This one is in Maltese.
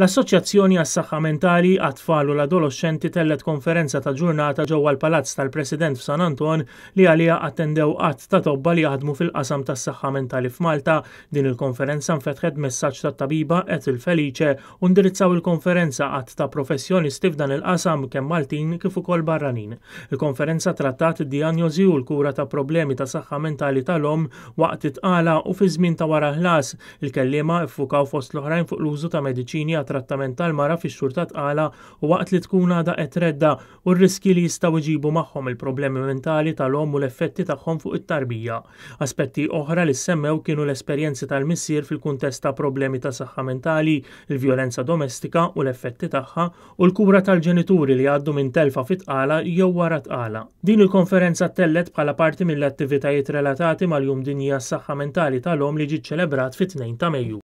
L-Assoċjazzjoni għas-Saħħa Mentali għat-Tfal u l-Adoloxxenti tellgħet konferenza ta' ġurnata ġewwa l-Palazz tal-President f'San Anton li għaliha attendew għadd ta' tobba li jaħdmu fil-qasam tas-saħħa mentali f'Malta. Din il-konferenza nfetħet b'messaġġ tat-tabiba Ethel Felice u ndirizzaw il-konferenza għadd ta' professjonisti f'dan il-qasam kemm Maltin kif ukoll barranin. Il-konferenza trattat id-dijanjosi u l-kura ta' problemi ta' saħħa mentali tal-omm waqt it-tqala u fiż-żmien ta' wara l-ħlas. Il-kelliema ffukaw fost l-oħrajn fuq l-użu ta' mediċini għat-trattament tal-mara fix-xhur ta' tqala u waqt li tkun għadha qed tredda' u r-riskji li jistgħu jġibu magħhom il-problemi mentali tal-omm u l-effetti tagħhom fuq it-tarbija. Aspetti oħra li ssemmew kienu l-esperjenzi tal-missier fil-kuntest ta' problemi ta' saħħa mentali, il-vjolenza domestika u l-effetti tagħha, u l-kura tal-ġenituri li jgħaddu minn telfa fit-tqala jew wara tqala. Din il-konferenza ttellgħet bħala parti mill-attivitajiet relatati mal-Jum Dinji għas-Saħħa Mentali tal-Omm li ġie ċċelebrat fit-2 ta' Mejju.